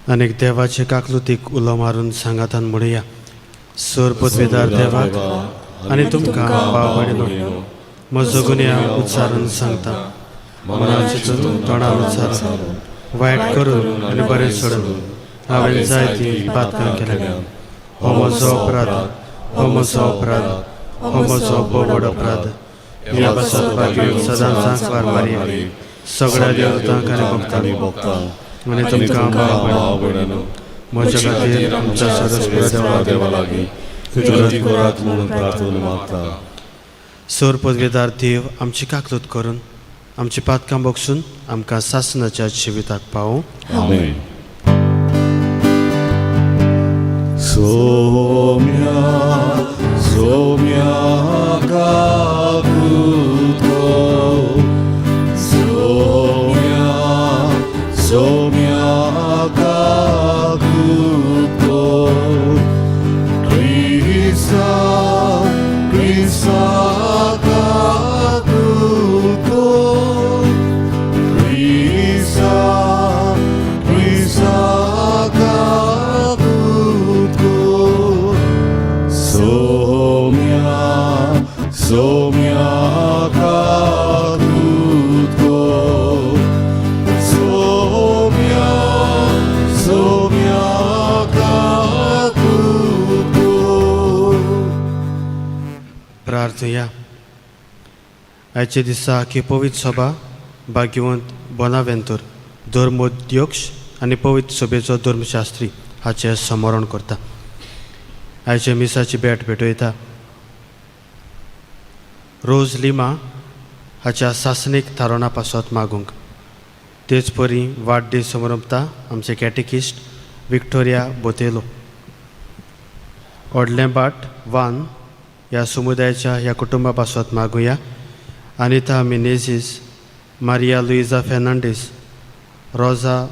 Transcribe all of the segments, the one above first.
आनीक देवाचे काकलुतीक उलो मारून सांगातान म्हणुया. सोर पदवेदार देवाक आनी तुमकां भाव भयणीनो म्हजो गुन्यांव उच्चारून सांगता. मनान चिंतून तोंडान उच्चारून वायट करून आनी बरें सोडून हांवें जायतीं पातकां केल्या. हो म्हजो अपराध, हो म्हजो अपराध, हो म्हजो भोव अपराध. ह्या पासत भाग्य सदांच सांकवार मारया, सगळ्या देवतांक आनी भक्तांक आनी तुमकां भाव भयणीनो म्हज्या खातीर आमच्या सरस्पती देवा लागीं विनंती करात म्हणून प्रार्थना मागता. सोर पदवेदार देव आमची काकलूत करून आमची पातकां बक्षून आमकां सासनाच्या जिविताक पावूं. आमेन. सोम्या सोम्या काकूत कर, सोम्या सोम्या काकूत कर, क्रिस्ता क्रिस्ता काकूत कर, क्रिस्ता क्रिस्ता काकूत कर, सोम्या सोम्या काकूत कर, सोम्या सोम्या काकूत कर. प्रार्थया. आयच्या दिसा की पवित्र सभा भाग्यवंत बोनावेंतूर धर्मोध्यक्ष आनी पवित्र सभेचो धर्मशास्त्री हाचें समरण करता. आयच्या मिसाची भेट भेटयता रोज लिमा हाच्या सासणीक थारोवणा पासत मागूंक. तेच परी वाडदीस समरपता आमचे कॅटेकिस्ट विक्टोरिया बोतेलो. व्हडलें बाट वान ह्या समुदायाच्या ह्या कुटुंबा पासत मागुया. अनिता मिनेझीस, मारिया लुइजा फेर्नांडीस, रोजा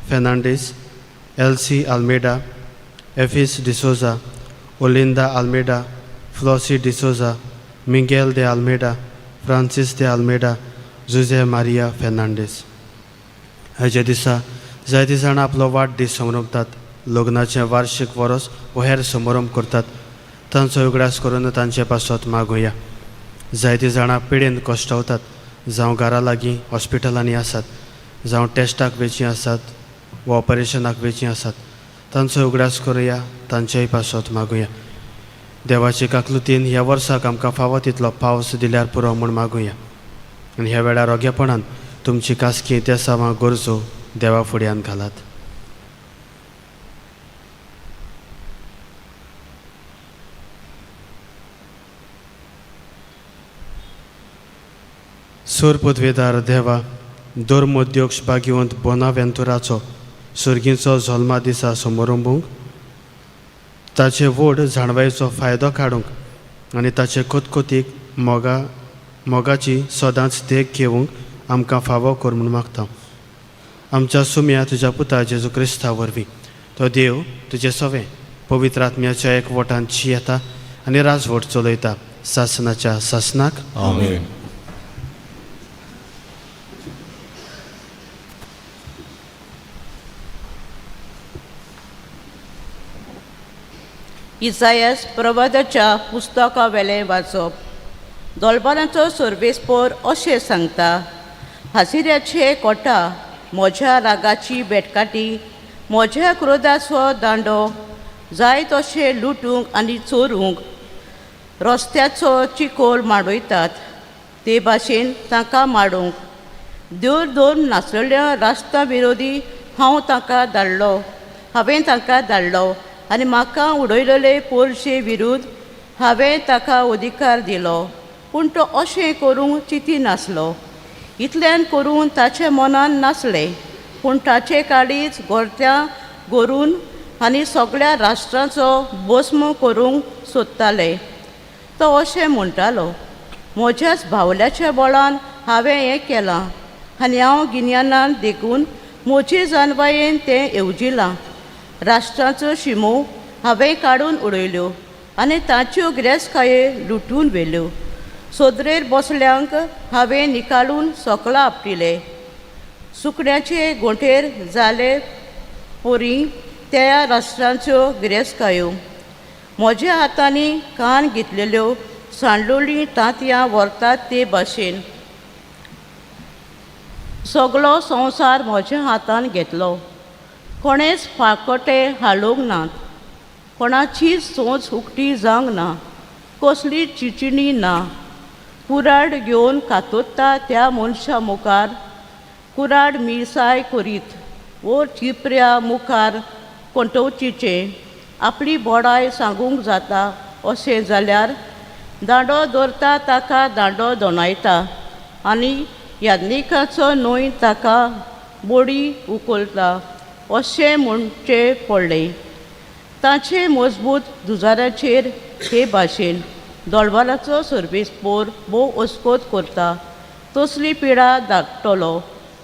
फेर्नांडीस, एल्सी आल्मेडा, एफिस डिसोजा, ओलिंदा आल्मेडा, फ्लॉसी डिसोजा, मिगेल दे आल्मेडा, फ्रांसीस दे आल्मेडा, जुजे मारिया फेर्नांडीस. हाज्या दिसा जायतीं जाणां आपलो वाडदीस समरपतात, लग्नाचें वार्शीक वरोस वो हेर समारंभ करतात. तांचो उगडास करून तांचे पासत मागुया. जायतीं जाणां पिडेन कश्टवतात, जावं घरा लागीं हॉस्पिटलांनी आसात, जावं टेस्टाक वेचीं आसात वा ऑपरेशनाक वेचीं आसात. तांचो उगडास करुया, तांचेय पासत मागुया. देवाचे काकलुतीन ह्या वर्साक आमकां फावो तितलो पावस दिल्यार पुरो म्हूण मागुया. आनी ह्या वेळार रोगेपणान तुमची कासकी तेसावां गरजो देवा फुड्यान घालात. सोर पदवेदार देवा, धर्मोद्योक्ष भाग्यवंत बोनावेंतुराचो सर्गींचो जल्मा दिसा समारंभूंक ताचे व्हड जाणवायेचो फायदो काडूंक आनी ताचे कोतकोतीक मोगा मोगाची सदांच देख घेवंक आमकां फावो कर म्हूण मागता. आमच्या सुम्या तुज्या पुता जेजू क्रिस्ता वरवीं. तो देव तुजें सवें पवित्र आत्म्याच्या एकवटान येता आनी राजवट चलयता सासनाच्या सासनाक. आमेन. इसायस प्रवादाच्या पुस्तका वेलें वाचप. दोलबारांचो सर्वेस्पोर अशें सांगता, हाजिऱ्याचे कोटा म्हज्या रागाची बेटकाटी, म्हज्या क्रोधाचो दांडो जाय तशें लुटूंक आनी चोरूंक रस्त्याचो चिकोल माडयतात ते भाशेन तांकां माडूंक देव दोन नासलेल्या राष्ट्रा विरोधी हांव तांकां धाडलो, हांवें तांकां धाडलो आनी म्हाका उडयलेले पोरशे विरुद्ध हांवें ताका अधिकार दिलो, पूण तो अशें करूंक चिंती नासलो. इतल्यान करून ताचे मनान नासलें, पूण ताचे काळीज गोरत्यां गोरून आनी सगळ्या राष्ट्रांचो भस्म करूंक सोदताले. तो अशें म्हणटालो, म्हज्याच बावल्याच्या बळान हांवें हें केलां आनी हांव गिन्यानान देखून म्हजे जानवायेन तें येवजिलां. राष्ट्रांच्यो शिमो हांवें काडून उडयल्यो आनी तांच्यो गिरेस्तकाये लुटून व्हेल्यो. सोदरेर बसल्यांक हांवें निकालून सकला आपटिले. सुकण्याचे गोंठेर जाले पोरी त्या राष्ट्रांच्यो गिरेस्तकायो म्हज्या हातांनी कान घेतलेल्यो सांडलोलीं तांतयां व्हरतात ते भाशेन सगलो संवसार म्हज्या हातान घेतलो. कोणेच फाकोटे हाडूंक नात, कोणाचीच सोंच उक्ती जावंक ना, कसली चिंचणी ना. कुराड घेवन कातोत्ता त्या मनशा मुखार कुराड मिरसाय करीत वो चिपऱ्या मुखार कोंटोवचीचें आपली बोडाय सांगूंक जाता अशें जाल्यार दांडो दवरता ताका दांडो दोणायता आनी याज्ञिकाचो न्हय ताका बोडी उखलता अशें म्हणचें पडलें. ताचे मजबूत झुजाऱ्याचेर हे भाशेन दोळबाराचो सर्वीस पोर भोव अस्कोत करता तसली पिडा धाडटलो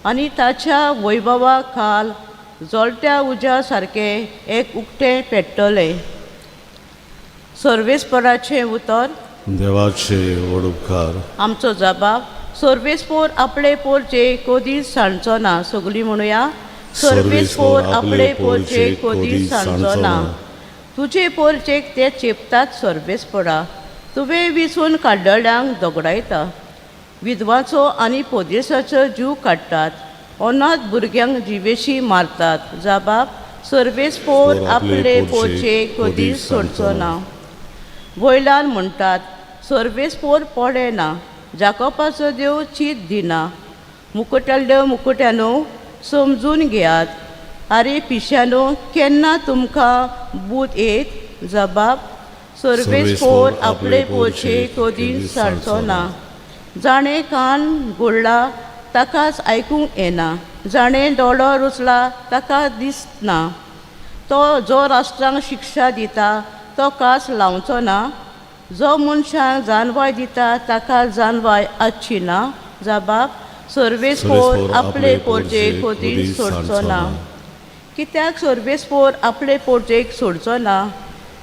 आनी ताच्या वैभवा खाल जळट्या उज्या सारकें एक उकतें पेट्टलें. सर्वेस्पराचें उतर. देवाचे व्हड उपकार. आमचो जबाब सर्वेस्पोर आपले पोरचे कदीच सांडचो ना. सगळीं म्हणुया, सर्वेस्पोर आपले पोरचे कदीच सांडचो ना. तुजे पोरचेक ते चेपतात सर्वेस्पोरा, तुवें विसून काडलेल्यांक दगडायता. विधवाचो आनी पोदेसाचो जीव काडटात, अनाथ भुरग्यांक जिवेशी मारतात. जबाब सर्वेस्पोर आपले पोरचे कदीच सोडचो ना. वयल्यान म्हणटात सर्वेस्पोर पडना, जाकोबाचो देव चीत दिना. मुकुटल्ल्यो मुकुट्यानो समजून घेयात, आरे पिश्यानो केन्ना तुमकां बूद येत. जबाब सर्वेस्पोर आपले पोरचे कदीच सांडचो ना. जाणें कान गोडला ताकाच आयकूंक येना, जाणें दोळो रुचला ताका दिसना. तो जो राष्ट्रांक शिक्षा दिता तो कास लावचो ना, जो मनशांक जानवाय दिता ताका जानवाय आसची ना. जबाब सर्वेस्पोर आपले पोरचे कदीच सोडचो ना. कित्याक सर्वेस्पोर आपले पोरचेक सोडचो ना,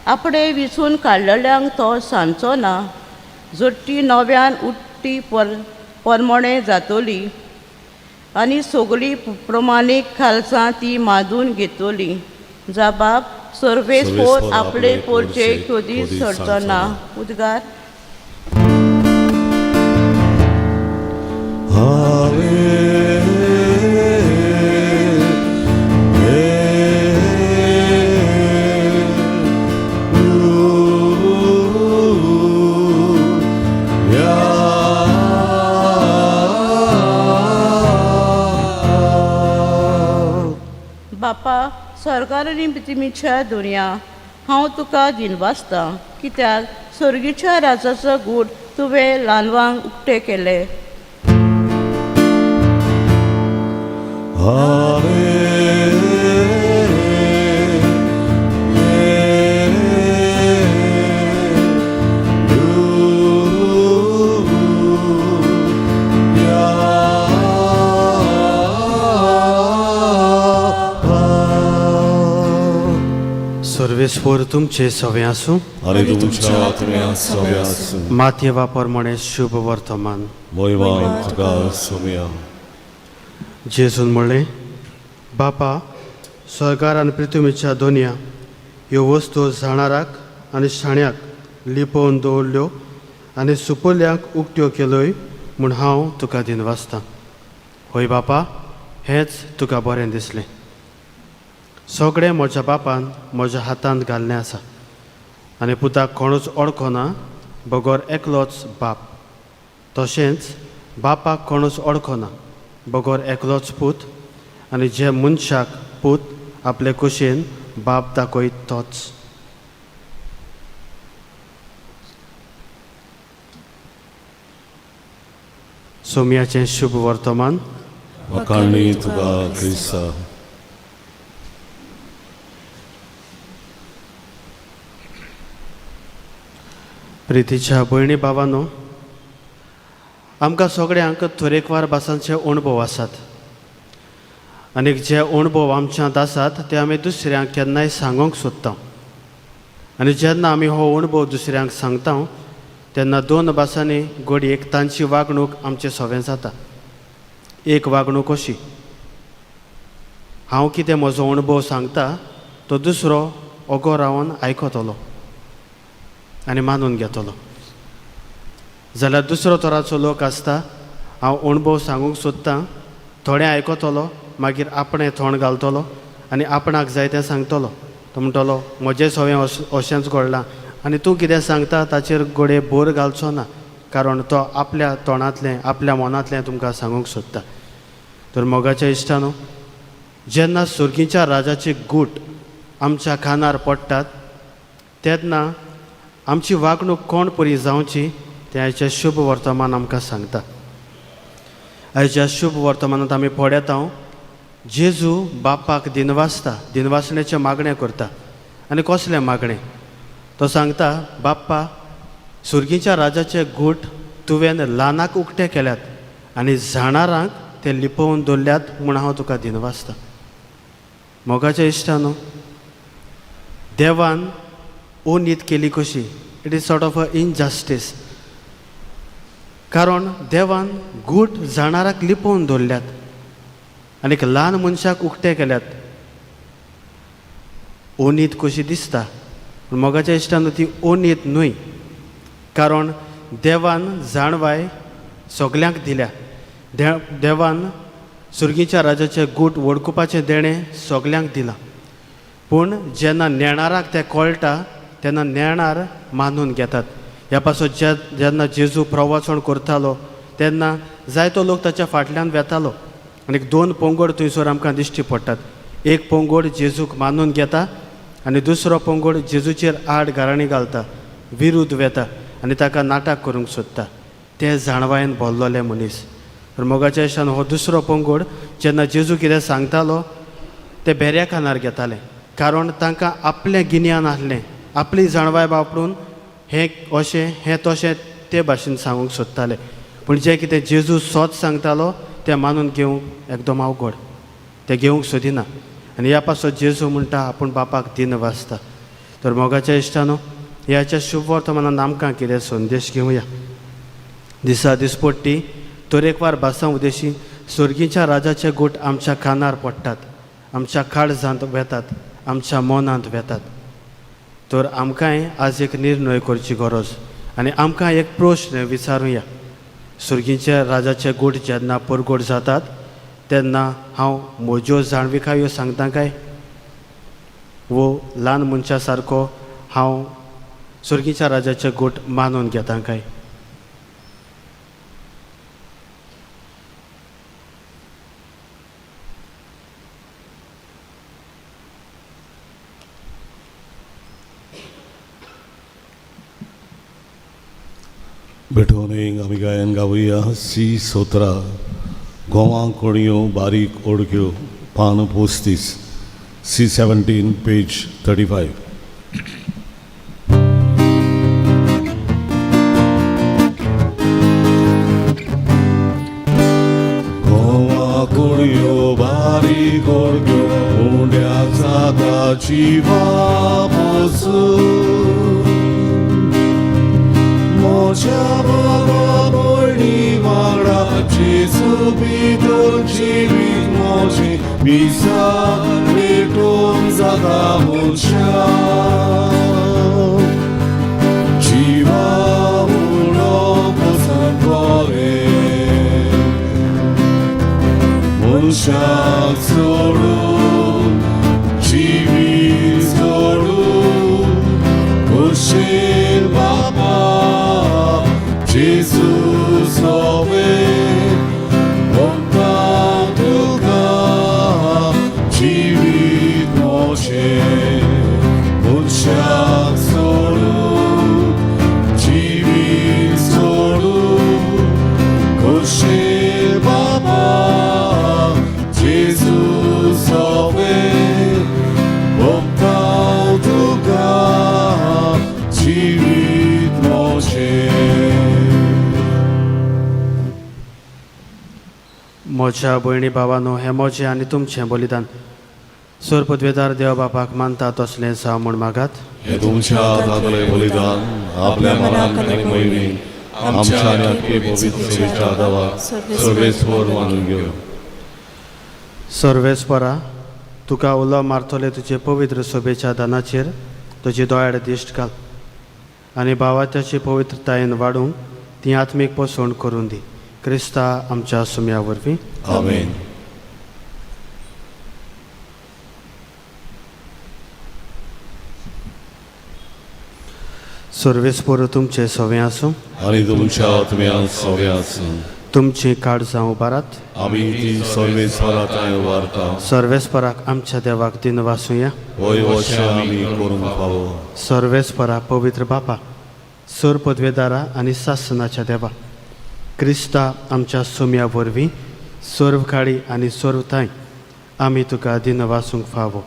आपणे विसून काडलेल्यांक तो सांडचो ना. जोडटी नव्यान उडटी परमणे जातली आनी सगळीं प्रमाणीक खालसां ती मादून घेतली. जबाब सर्वेस्पोर आपले पोरचे कदीच सोडचो ना. उद्गार. बापा सरकार आनी पृथ्वीच्या दुनिया, हांव तुका दिनवासतां कित्याक सर्गीच्या राजाचो गूट तुवें ल्हानवांक उक्ते केले. सर्वेस्पोर तुमचे सवे आसूं. आनी तुमच्या आत्म्या सवे आसूं. मातयेवा प्रमाणे शुभ वर्तमान. महिमा तुका सोम्या. जेजून म्हणलें, बापा स्वर्गार आनी पृथ्वीच्या दोनया ह्यो वस्तू जाणाराक आनी शाण्याक लिपोवन दवरल्यो आनी सुपुल्यांक उक्त्यो केल्योय म्हूण हांव तुका दिनवासतां. हय बापा, हेंच तुका बरें दिसलें. सगळें म्हज्या बापान म्हज्या हातांत घाल्लें आसा आनी पुताक कोणूच ओळखना बगर एकलोच बाप, तशेंच बापाक कोणूच ओळखना बगर एकलोच पूत आनी जे मनशाक पूत आपले कुशेन बाप दाखयत तोच. सोम्याचें शुभ वर्तमान. वाखाणणी तुका क्रिस्ता. प्रितीच्या भयणी भावानो, आमकां सगळ्यांक तरेकवार भासांचे अणभव आसात आनी जे अणभव आमच्यांत आसात ते आमी दुसऱ्यांक केन्नाय सांगूंक सोदता आनी जेन्ना आमी हो अणभव दुसऱ्यांक सांगता तेन्ना दोन भासांनी घडयेक तांची वागणूक आमचे सवें जाता. एक वागणूक अशी, हांव कितें म्हजो अणभव सांगता तो दुसरो ओगो रावन आयकतलो आनी मानून घेतलो. जाल्यार दुसरो तराचो लोक आसता, हांव अणभव सांगूंक सोदतां, थोडें आयकतलो, मागीर आपणें थोंड घालतलो आनी आपणाक जाय तें सांगतलो. तो म्हणटलो म्हजें सगळें अशेंच घडलां आनी तूं कितें सांगता ताचेर घडये भर घालचो ना, कारण तो आपल्या तोंडांतलें आपल्या मनांतलें तुमकां सांगूंक सोदता. तर मोगाच्या इश्टानो, जेन्ना सुर्गीच्या राजाचे गूट आमच्या कानार पडटात तेन्ना आमची वागणूक कोण परी जावची तें आयचें शुभ वर्तमान आमकां सांगता. आयच्या शुभ वर्तमानांत आमी पळयता जेजू बापाक दिनवासता, दिनवासणेचें मागणें करता. आनी कसलें मागणें? तो सांगता, बाप्पा सुर्गीच्या राजाचे गूट तुवें ल्हानाक उक्ते केल्यात आनी जाणारांक ते लिपोवन दवरल्यात म्हूण हांव तुका दिनवासता. मोगाच्या इश्टानो, देवान ओनीत केली कशी, it is sort of a injustice, कारण देवान गूट जाणाराक लिपोवन दवरल्यात आनी एक ल्हान मनशाक उक्ते केल्यात. ओनीत कशी दिसता, पूण मोगाच्या इश्टान ती ओनीत न्हय, कारण देवान जाणवाय सगल्यांक दिल्या. देवान सुर्गीच्या राजाचें गूट वळखुपाचें देणें सगल्यांक दिलां, पूण जेन्ना नेणाराक तें कळटा तेन्ना नेणार मानून घेतात. ह्या पासत जेन्ना जेजू प्रवासण करतालो तेन्ना जायतो लोक ताच्या फाटल्यान वेतालो आनी दोन पंगड थंयसर आमकां दिश्टी पडटात. एक पंगड जेजूक मानून घेता आनी दुसरो पंगड जेजूचेर आड गाराणी घालता, विरुद्ध वेता आनी ताका नाटक करूंक सोदता. ते जाणवायेन भरलेले मनीस. तर मोगाच्या इश्टान हो दुसरो पंगड जेन्ना जेजू कितें सांगतालो ते बेऱ्या कानार घेताले, कारण तांकां आपलें गिन्यान आसलें, आपली जाणवाय वापरून हें अशें हें तशें ते भाशेन सांगूंक सोदताले. पूण जें कितें जेजू सोत सांगतालो तें मानून घेवंक एकदम अवघड, तें घेवंक सोदिना. आनी ह्या पासत जेजू म्हणटा आपूण बापाक दिनवासता. तर मोगाच्या इश्टानो, ह्याच्या शुभ वर्तमानान आमकां कितें संदेश घेवया. दिसा दिसपट्टी तरेकवार भासां उदेशी सुर्गीच्या राजाचे गूट आमच्या कानार पडटात, आमच्या काळजांत वेतात, आमच्या मनांत वेतात. तर आमकांय आज एक निर्णय करची गरज आनी आमकां एक प्रश्न विचारुया. सुर्गीच्या राजाचे गूट जेन्ना परगट जातात तेन्ना हांव म्हज्यो जाणविकायो सांगता काय, वो ल्हान मनशा सारको हांव सुर्गीच्या राजाचे गूट मानून घेता काय? भेटवणेक आमी गायन गावया सी 17 गोवा कोणयो बारीक ओडक्यो पान 35 सी 17 पेज 35. गोवा कोणयो बारीक ओडक्यो उंड्या जाताची वापस म्हज्या बाबा भयणी वांगडा जेजू भितर जिवीत म्हजें मिसाक भेटून जाता मनशाक जिवा उणो पसंत करें मनशाक सोडून जिवीत सोडून खोशेन बाबा जेजू सोवे ओंपता तुका जिवीत म्हजें मनशाक सोडून जिवीत सोडून खोशेन बाबा जेजू सोवे ओंपता तुका जिवीत म्हजें. म्हज्या भयणी भावानो, हें म्हजें आनी तुमचें बलिदान सोर पदवेदार देव बापाक मानता तसलें जावं म्हूण मागात. हे तुमच्या हातांतलें बलिदान आपल्या मनाक आनी मोहिमेन आमच्या आनी आख्खे पवित्र सेवेच्या दावाक सर्वेस्पर मानून घेवं. सर्वेस्परा, तुका उलो मारतले तुजे पवित्र सोबेच्या दानाचेर तुजी दोळ्यार दिश्ट घाल आनी भावात्याची पवित्रतायेन वाडूंक ती आत्मीक पोसवण करून दी. क्रिस्ता आमच्या सुम्या वरवीं. आमेन. सर्वेस्पोर तुमचे सवें आसूं आनी तुमच्या आत्म्यान सवें आसूं. तुमची काळजां उबारात. आमी ती सर्वेस्परा थंय उबारता. सर्वेस्पराक आमच्या देवाक दिन वासुया. वय वशें आमी करूंक फावो. सर्वेस्परा पवित्र बापा, सर पदवेदारा आनी सासनाच्या देवा, क्रिस्ता आमच्या सुम्या वरवीं सर्व काळी आनी सर्व थांय आमी तुका दिन वासूंक फावो.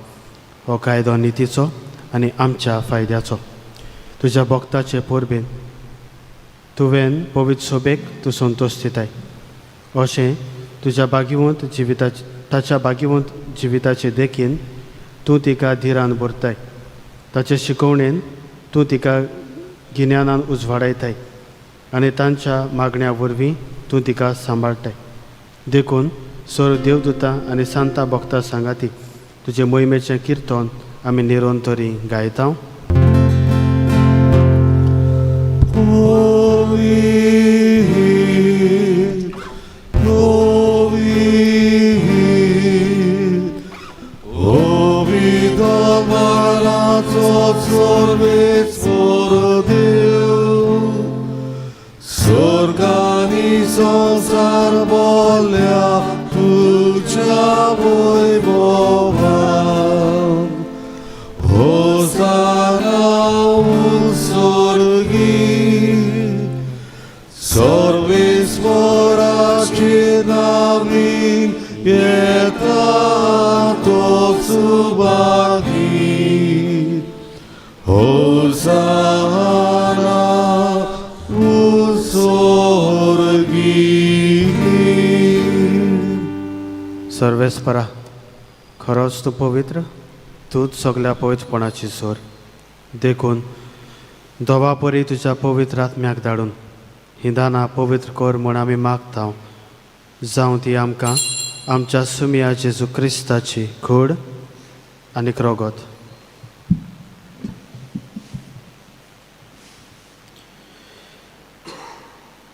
हो कायदो नितीचो आनी आमच्या फायद्याचो. तुज्या भक्ताचे परबेन तुवें पवित्र सोबेक तूं संतोश दिताय. अशें तुज्या भाग्यवंत जिविताचे ताच्या भाग्यवंत जिविताचे देखीन तूं तिका धिरान भरताय. ताचे शिकवणेन तूं तिका गिन्यानान उजवाडायताय आनी तांच्या मागण्या वरवीं तूं तिका सांबाळटाय. देखून सर्व देवदूतां आनी सांता भक्ता सांगाती तुजे मोहिमेचें किर्तन आमी निरंतरी गायता. संसार बोल्या तुझ्या वैभवान. होसाना स्वर्गी सर्वेस्पराचे नावी येता तो सुभागी. होसाना स्वर्गी. सर्वेस्परा, खरोच तूं पवित्र, तूंच सगल्या पवित्रपणाची सोर. देखून दोवा परी तुज्या पवित्र आत्म्याक धाडून हीं दानां पवित्र कर म्हूण आमी मागता. जावं ती आमकां आमच्या सुमया जेजू क्रिस्ताची घोड आनी रोगत.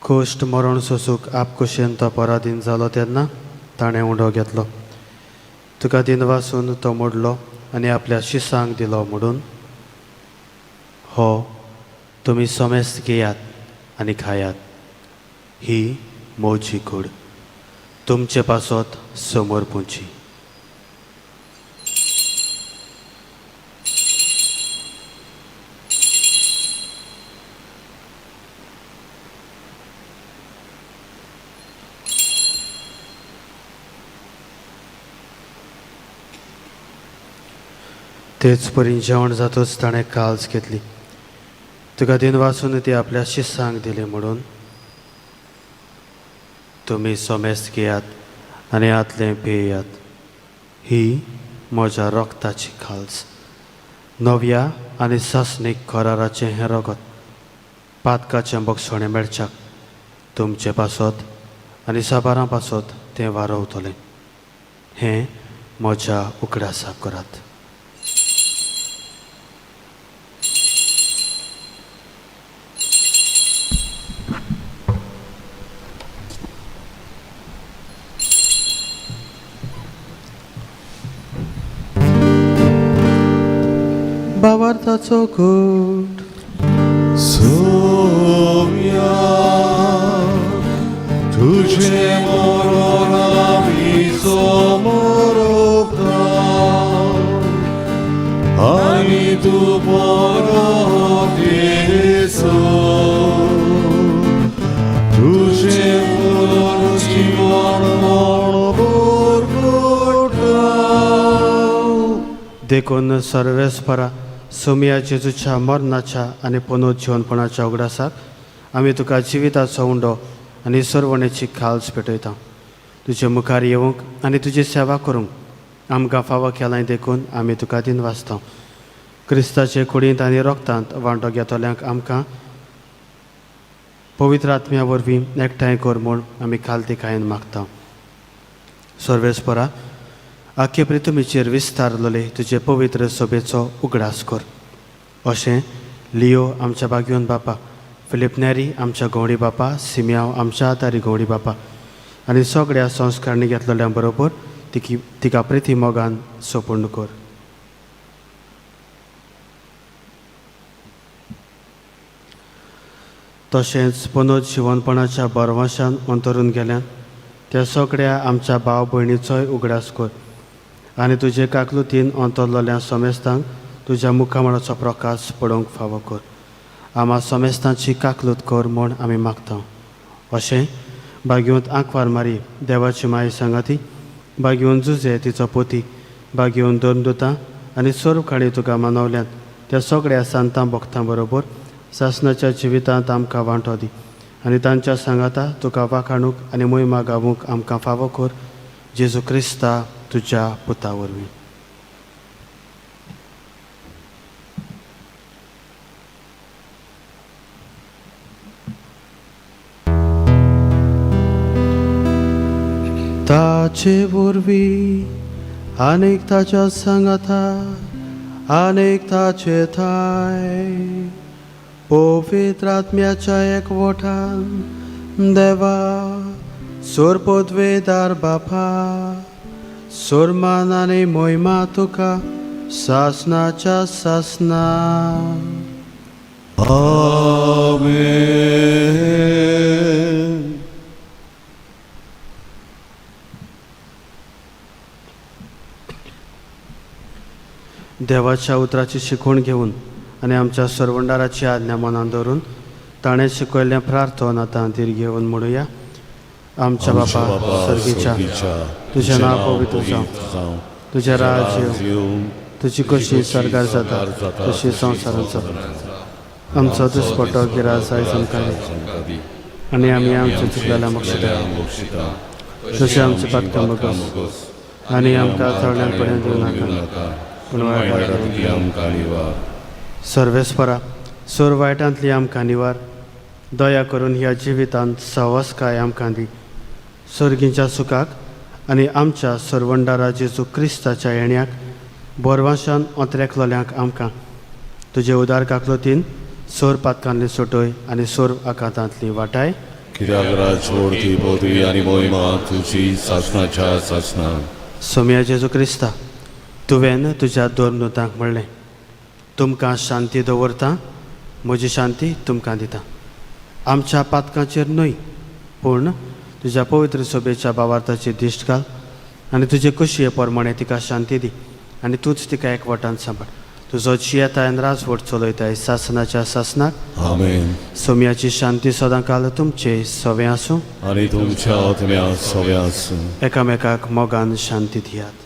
कोश्ट मरण सोसूंक आपकुशेन तो पराधीन जालो तेन्ना ताणें उंडो घेतलो. तुका दिनवासून तो मोडलो आनी आपल्या शिसांक दिलो म्हणून, हो तुमी समेस्त घेयात आनी खायात, ही म्हजी कूड तुमचे पासत समोर पुंची. तेच परी जेवण जातूच ताणें काल्स घेतली. तुका दिनवासून ती आपल्या शिसांक दिली म्हणून, तुमी समेस्त घेयात आनी आतलें पियेयात, ही म्हज्या रक्ताची खाल्स, नव्या आनी सासणीक कराराचें हें रगत, पातकाचें बक्षणें मेळच्याक तुमचे पासत आनी साबारां पासत तें वारवतलें. हें म्हज्या उगडासाक करात. भावार्थाचो घोट. सोम्या तुझे मरण आमी समोरता आनी तूं परत येसो. तुझे पुनर्जीवन म्हण भरकटा. देखून सर्वेस्परा सोमया जेजूच्या मरणाच्या आनी पुनर्जीवनपणाच्या उगडासाक आमी तुका जिविताचो उंडो आनी सरवणेची खाल्स पेटयता. तुजे मुखार येवंक आनी तुजी सेवा करूंक आमकां फावो केलां देखून आमी तुका दिनवासता. क्रिस्ताचे कुडींत आनी रोगतांत वांटो घेतल्यांक आमकां पवित्र आत्म्या वरवीं एकठांय कर म्हूण आमी खालतीकायेन मागता. सर्वेस्परा, आखे पृथ्वीचेर विस्तारलेले तुजे पवित्र सभेचो उगडास कर. अशें लियो आमच्या बागयोन बापा, फिलीप नेरी आमच्या गवडी बापा, सिमियांव आमच्या आदारी गवडी बापा आनी सगळ्या संस्कारणी घेतलेल्या बरोबर तिका प्रिती मोगान सोपूर्ण कर. तशेंच पनोज शिवणपणाच्या बरवाशान अंतरून गेल्यान त्या सगळ्या आमच्या भाव भयणीचोय उगडास कर आनी तुजे काकलुतीन अंतरलेल्या समेस्तांक तुज्या मुखामळाचो प्रकाश पळोवंक फावो कर. आमा समेस्तांची काकलूत कर म्हूण आमी मागता. अशें बागेवंत आंकवार मारी देवाची माई सांगाती, बागेवन जुजे तिचो पोती, बागेवन दोन दुतां आनी सर्व काणी तुका मानवल्यात त्या सगळ्या सांतां भक्तां बरोबर सासणाच्या जिवितांत आमकां वांटो दी आनी तांच्या सांगाता तुका वाखाणूक आनी मोहिमा गावूंक आमकां फावो कर. जेजू क्रिस्ता तुज्या पुता वरवीं. ताचे वरवीं आनीक ताच्या सांगाता आनीक ताचे थाय पवित्र आत्म्याच्या एकवटान देवा सोरपदवेदार बापा, सोरमान आनी मोहिमा तुका सासनाच्या सासना. आमेन. देवाच्या उतराची शिकवण घेवन आनी आमच्या सरवंडाराची आज्ञा मनान दवरून ताणें शिकयल्लें प्रार्थना आतां धीर घेवन म्हणुया. आमच्या बापा सर्गीच्या, तुजें नांव पवित्र जावं, तुजें राज्य येवं, तुजी कशी सरकार जाता तशी संवसारांत जाता. आमचो दुस्पटो गिरास आयज आमकां दी आनी आमी आमच्या चुकलेल्या मोक्षिता तशें आमचे पातकां मोगस आनी आमकां थळ्यांत पर्यंत दिवं नाका पूण वायटांतली. सर्वेस्परा सोर वायटांतली आमकां निवार, दया करून ह्या जिवितांत सवसकाय आमकां दी. सर्गीच्या सुखाक आनी आमच्या सरवंडारा जेजू क्रिस्ताच्या येण्याक बोरवाशान ओंतरेकलोल्यांक आमकां तुजे उदार काकलोतीन सोर पातकांतली सोटय आनी सोर आकांतांतली वाटाय. कित्याक राजवडती पदवी आनी मोहिमा तुजी सासणाच्या सासणा. सोम्या जेजू क्रिस्ता, तुवें तुज्या दोन नुतांक म्हणलें, तुमकां शांती दवरता, म्हजी शांती तुमकां दिता. आमच्या पातकांचेर न्हय पूण तुज्या पवित्र सभेच्या बावार्थाची दिश्ट घाल आनी तुजे कुशये प्रमाणे तिका शांती दी आनी तूंच तिका एकवटान सांबाळ. तुजो जियेतायन राजवट चलयताय सासनाच्या सासनाक. आमेन. सोम्याची शांती सदांकाल तुमचे सवें आसूं आनी तुमच्या आत्म्या सवें आसूं. एकामेकाक मोगान शांती दियात.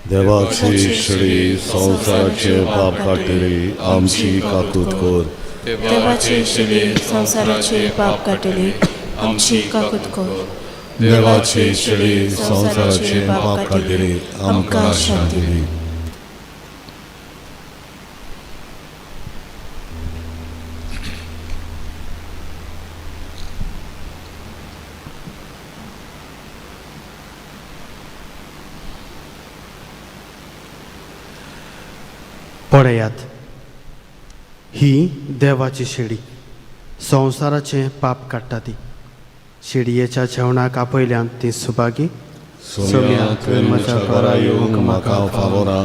देवाची श्री संवसाराचे पाप काडटली आमची काकूत कर. देवाची श्री संवसाराचे पाप काडटली आमची काकूत कर. देवाची श्री संवसाराचे पाप काडटली आमकां शांती दी. पळयात, ही देवाची शेडी संवसाराचें पाप काडटा. ती शेडयेच्या जेवणाक आपयल्यान ती सुभागी. सोम्या, तुवें म्हज्या घरा येवंक म्हाका फावना,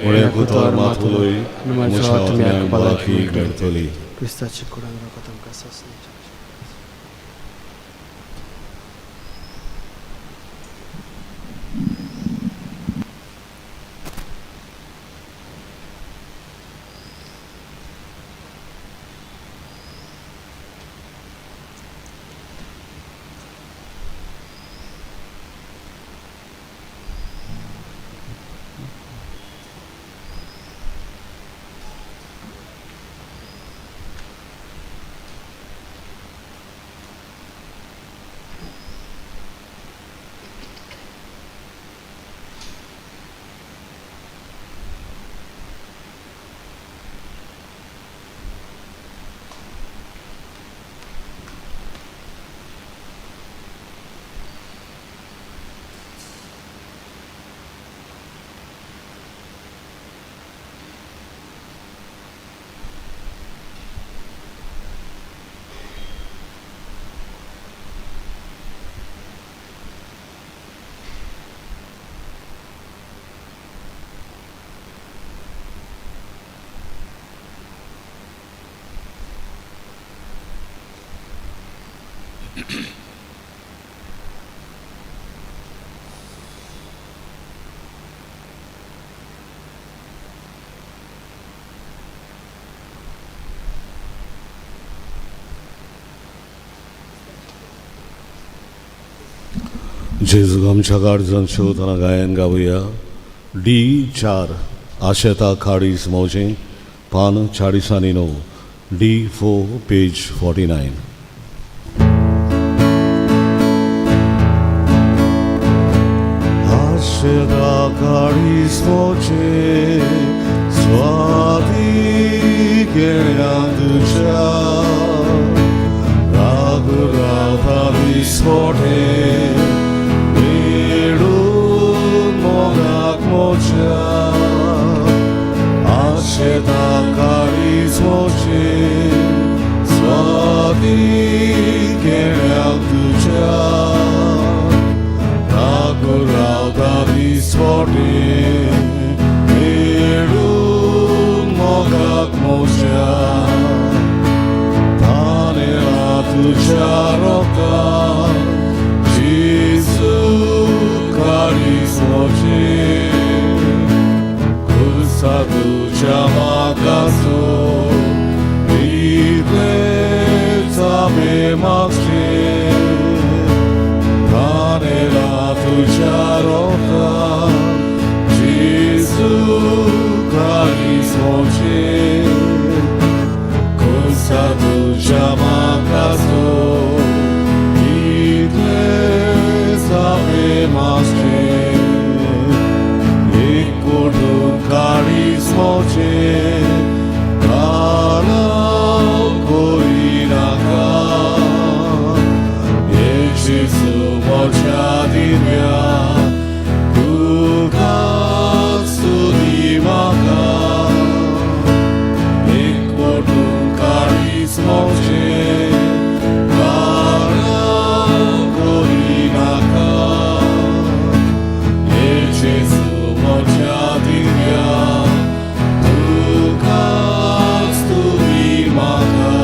उणें कुतर मात उलय, म्हज्या आत्म्याक भलायकी मेळटली. क्रिस्ताची कुडान रगत आमकां सासणाचें. जेजू आमच्या गार्जन शिवतना गायन गावया डी 4 आशेता खाडीस मोजे पान 49 D4 page 49. आशेता खाडीस मोजे स्वाती केल्या तुझ्या राग रावता दिसपोटे आशेता काळीज मोचे स्वाती केल्या तुझ्या राग रावता दिसपोटे मेळून मोगाक मोच्या तानेला तुझ्या रोका जेजू काळीज मोचे तुझ्या मागासो इतले चाबे मागचे तानेला तुझ्या रोका जेजू काळीज मोचे कुसा तुझ्या मागासो इतले चाबे मागचे काळीज मोचे काळाव करिनाका ये जेजू मोच्या दिव्या तुका स्तुती म्हाका एकवटून काळीज मोचे काळाव करिनाका ये जेजू मोच्या दिव्या तुका स्तुती म्हाका.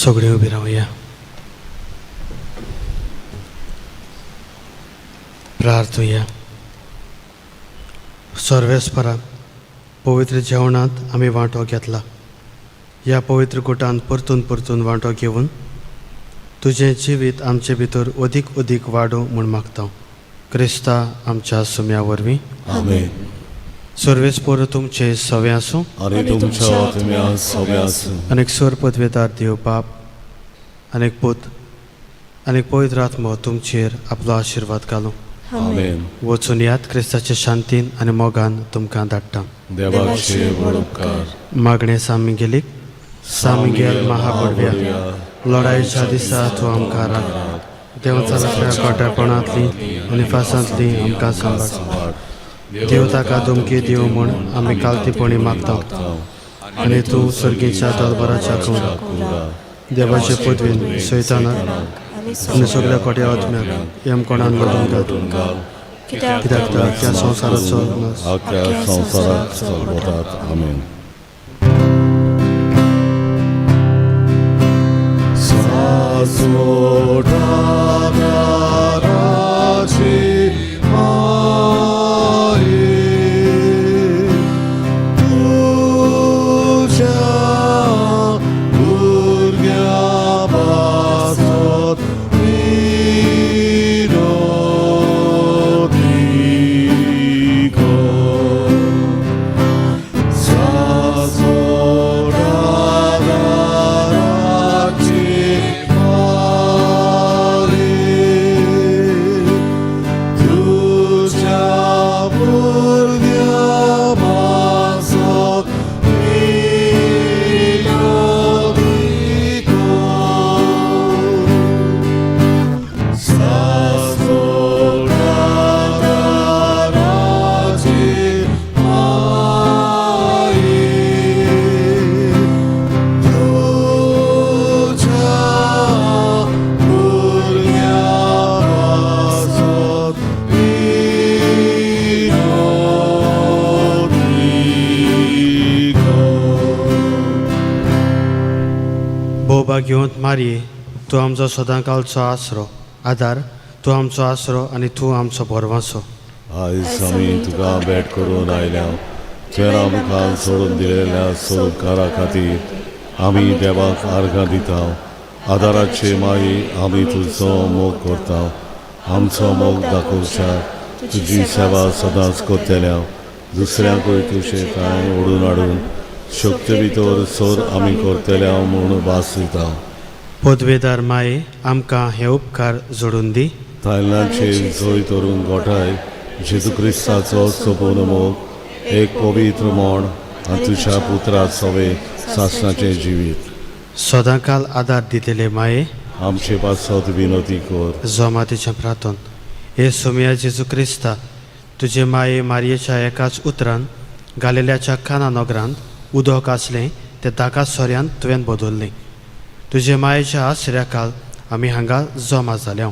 सगळीं उबी रावया. प्रार्थुया. सर्वेस्परा पवित्र जेवणांत आमी वांटो घेतला. ह्या पवित्र गुटान परतून परतून वांटो घेवन तुजें जिवीत आमचे भितर अदीक अदीक वाडूं म्हूण मागता. क्रिस्ता आमच्या सुम्या वरवीं. आमेन. सर्वेस्पोर तुमचे सवे आसूं. आनी तुमच्या आत्म्या सवे आसूं. आनीक सोर पदवेदार देव बाप आनीक पूत आनीक पवित्र आत्मो तुमचेर आपलो आशिर्वाद घालूं. आमेन. वचून यात, क्रिस्ताचे शांतीन आनी मोगान तुमकां धाडटा. देवाचे व्हड उपकार. मागणें सामिगेलीक. सामिगेल महाबडव्या, लढायेच्या दिसा तूं आमकां राख. देवचारांतल्या कोट्यापणांतली आनी फासांतली आमकां सांबाळ. देव ताका धमकी दिवं म्हूण आमी कालतीपणी मागता आनी तूं सर्गीच्या दरबाराच्या कुवरा देवाचे पदवीन सैतानाक आनी सगळ्या कोट्या आत्म्याक यमकोणान लोटून घाल, कित्याक कित्याक तर आख्ख्या संवसाराचो नाश आख्या संवसाराक चलवतात. आमेन. सासोटाची माये, तुझ्या भुरग्या पासत विनोदी कर. सासोटाची माये, तुझ्या भुरग्या पासत विनोदी कर. सासोटाची माये, तुझ्या भुरग्या पासत विनोदी कर. भोवभाग्यवंत मारये, तूं आमचो सदांकालचो आसरो आदार, तूं आमचो आसरो आनी तूं आमचो भरवासो. आयज आमी तुका भेट करून आयल्या. तुवें आमकां सोडून दिलेल्या सोदकारा खातीर आमी देवाक आर्गां दिता. आदाराचे माई, आमी तुजो मोग करता. आमचो मोग दाखोवच्या तुजी सेवा सदांच करतल्या. दुसऱ्यांकूय तुजें कांय ओडून हाडून शक्ती भितर सोर आमी करतल्या म्हूण भास दिता. पदवेदार माये, आमकां हे उपकार जोडून दी. थायलंडचे जोय धरून गोठाय जेजू क्रिस्ताचो सोबून मोग, एक पवित्र मोण आनी तुज्या पुत्रा सवे सासणाचें जिवीत. सदांकाल आदार दितले माये, आमचे पासत विनोती कर. जोमातीचें प्रार्थन. हे सोमया जेजू क्रिस्ता, तुजे माये मारयेच्या एकाच उतरान गालेल्याच्या काना नगरांत उदक आसलें तें दाका सोऱ्यान तुवें बदललें. तुजे मायेच्या आसऱ्या काल आमी हांगा जमा जाल्या.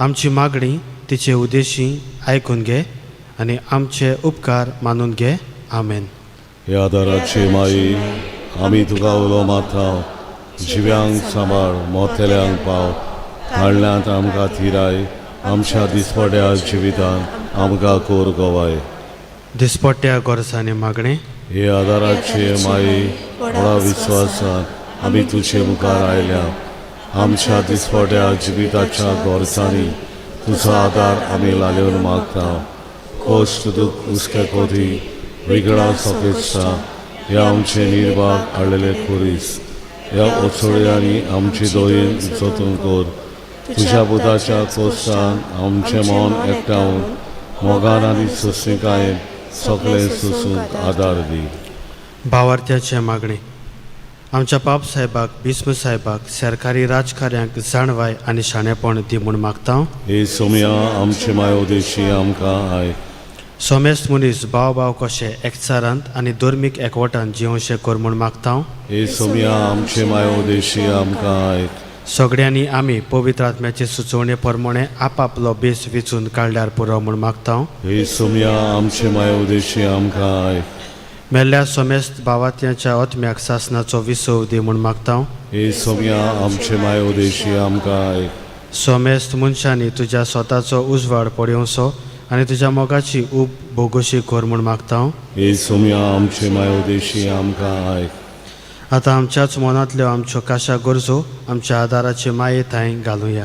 आमची मागणी तिचे उद्देशी आयकून घे आनी आमचे उपकार मानून घे. आमेन. हे आदाराचे माई, आमी तुका उलो मारता. जिव्यांक सांबाळ, मोतेल्यांक पाव. हाडल्यांत आमकां थिराय. आमच्या दिसपड्या जिवितांत आमकां कोर गवाय. दिसपट्ट्या गरजांनी मागणें. हे आदाराचे माई, व्हडा विस्वासान आमी तुजे मुखार आयल्या. आमच्या दिसपट्या जिविताच्या गरजांनी तुजो आदार आमी लालेवन मागता. कश्ट, दुख, हुस्क्या कोदी विगडा सकेस्ता, ह्या आमचे निर्भाग हाडलेले खुरीस ह्या ओसोळयांनी आमची दोयेन जतन कर. तुज्या पुताच्या कोश्टान आमचें मन एकठावन मोगान आनी सोंसणिकायेन सगळें सोंसूंक आदार दी. भावार्थ्याचें मागणें. आमच्या पाप साहेबाक, भीष्म साहेबाक सरकारी राजकार्यांक जाणवाय आनी शाणेपण दी म्हूण मागता. हे सोम्या, आमचे मायोदेशी आमकां आयक. सोमेस्त मनीस भाव भाव कशे एकचारांत आनी धर्मीक एकवटान जिवशे कर म्हूण मागता. हे सोम्या, आमचे मायोदेशी आमकां आयक. सगळ्यांनी आमी पवित्र आत्म्याचे सुचोवणे प्रमाणे आपापलो बेस विचून काडल्यार पुरो म्हूण मागता. हे सोम्या, आमचे मायोदेशी आमकां आयक. मेल्ल्या सोमेस्त भावात्याच्या आत्म्याक सासनाचो विसव दी म्हूण मागता. हे सोम्या, आमचे मायोदेशी आमकां आयक. सोमेस्त मनशांनी तुज्या स्वताचो उजवाड पळयोवचो आनी तुज्या मोगाची ऊब भोगोशी कर म्हूण मागता. हे सोम्या, आमचे मायोदेशी आमकां आयक. आतां आमच्याच मनांतल्यो आमच्यो काशा गरजो आमच्या आदाराचे माये थांय घालुया.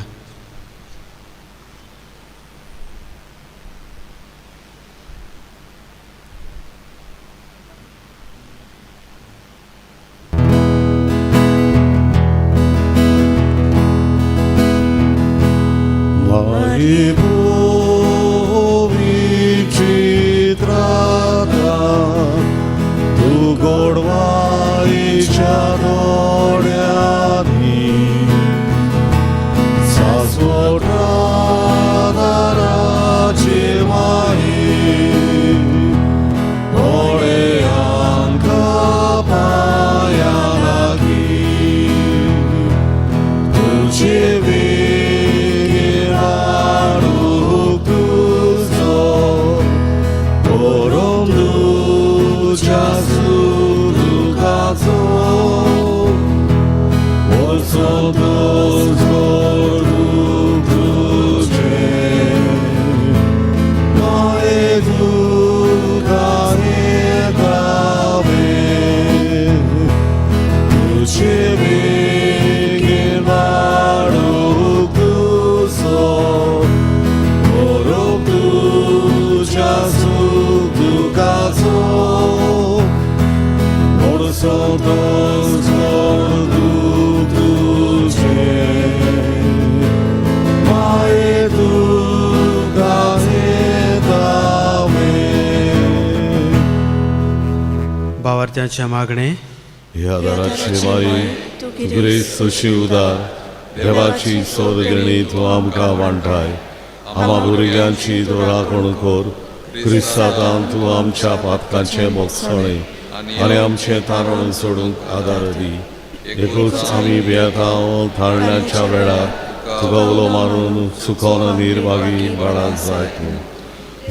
बावार्थ्यांचे मागणे. ह्या दाराची माई तूं गिरेस्त अशी उदार देवाची सौदगिरणी तूं आमकां वांठाय. आमा भुरग्यांची तूं राखण कर. क्रिस्तांत तूं आमच्या पातकांचें बोगसणें आनी आमचें तारण सोडूंक आदार दी. एकूच आमी बेतांव थारण्याच्या वेळार तुका उलो मारून सुकोन निर्भागी बाळाक जाय तूं.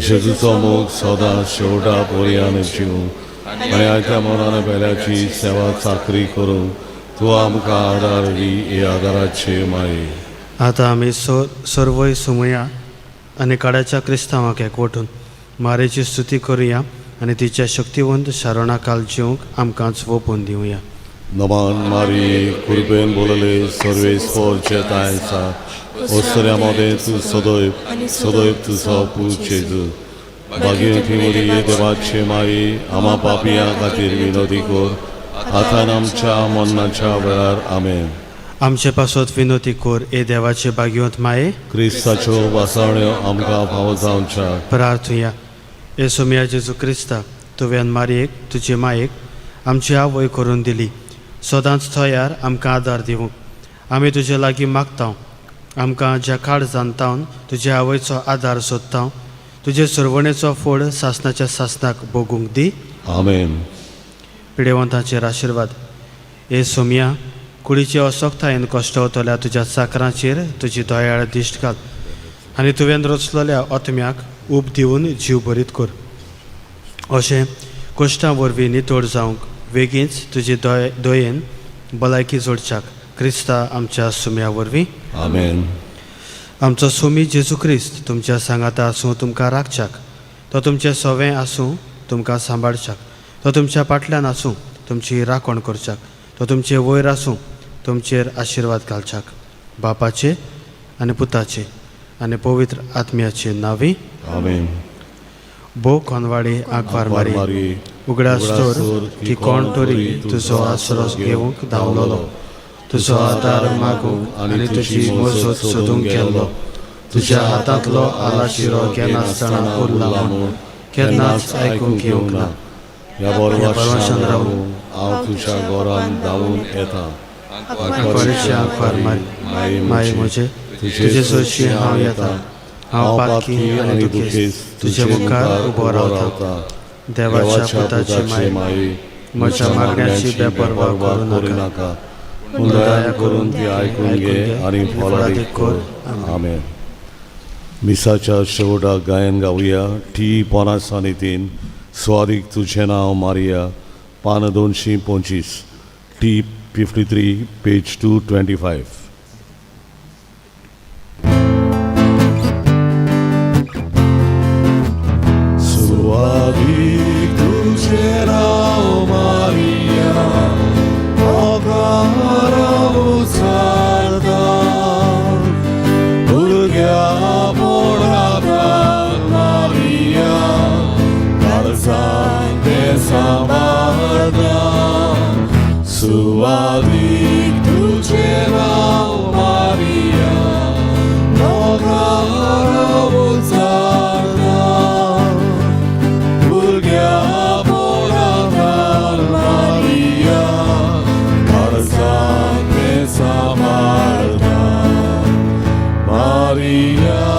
जेजूचो मोग सदां शेवटा पोरयान जिवूं आनी आयत्या मनान बेल्याची सेवा चाकरी करूंक तूं आमकां आदार दी. हे आदाराचे माये. आतां आमी सर्वय सुमया आनी काड्याच्या क्रिस्तांवाक एकवटून मारेची स्तुती करुया आनी तिच्या शक्तिवंत शरणाकाल जिवंक आमकांच वोपून दिवया. नमान मारी कृपेन बोलले सर्वेस्पोरचे तायसा ओसऱ्या मदें तूं सदैव सदैव तुजो पूत जेजू. भाग्यवती मरिये देवाचे माई आमा पापयां खातीर विनोदी कर आतां आमच्या मरणाच्या वेळार. आमेन. आमचे पासत विनोती कर ए देवाचे भाग्यवंत माये. क्रिस्ताच्यो वासावण्यो आमकां फावो जावच्या. प्रार्थुया. ए सोमिया जेजू क्रिस्ता, तुवें मारयेक तुजे मायेक आमची आवय करून दिली. सदांच थयार आमकां आदार दिवंक आमी तुजे लागीं मागता. आमकां ज्या काळजान तावन तुजे आवयचो आदार सोदता तुजे सुरवणेचो फोड सासनाच्या सासनाक भोगूंक दी. आमेन. पिडेवंताचेर आशिर्वाद. ए सोमिया, कुडीचे असक्तायेन कश्टवतल्या तुज्या चाकरांचेर तुजी दयाळ दिश्ट घाल आनी तुवें रचलेल्या आत्म्याक ऊब दिवन जीव भरीत कर. अशें कश्टां वरवीं नितळ जावंक वेगींच तुजी दयेन भलायकी जोडच्याक क्रिस्ता आमच्या सुम्या वरवीं. आमेन. आमचो सुमी जेजू क्रिस्त तुमच्या सांगाता आसूं तुमकां राखच्याक, तो तुमचें सवें आसूं तुमकां सांबाळच्याक, तो तुमच्या फाटल्यान आसूं तुमची राखण करच्याक, तो तुमचे वयर आसूं तुमचेर आशिर्वाद घालच्याक. बापाचे आनी पुताचे आनी पवित्र आत्म्याचे नांवी. आमेन. भोव कोनवाडी आंकवार मारी, उगडास दवर की कोण तरी तुजो आसरो घेवंक धांवलोलो, तुजो आदार मागूंक आनी तुजी मजत सोदूंक गेल्लो. तुज्या हातांतलो आलाशिरो घेनासतना उरला म्हूण केन्नाच आयकूंक येवंक ना. ह्या बरवाशान रावून हांव तुज्या घरान धांवून येता. आंकवारीचे आंकवार मारी, माये म्हजे तुजे सोशी हांव येता. हांव पातकी आनी दुखेस्त तुजे मुखार उबो रावता. देवाच्या पुताची माये, म्हज्या मागण्याची बेपर्वा करूं नाका, पूण दया करून ती आयकून घे आनी फळादीक कर. आमेन. मिसाच्या शेवटाक गायन गावया. टी 53 स्वादीक तुझें नांव मारिया, पान 225, टी 53 पेज 225. सुवादीक तुझें नांव मारिया, मोगादीक तुझें नांव मारिया, लोकां उचारता. भुरग्या पोरांत मारिया, काळजांत तें सांबाळटा. मारिया.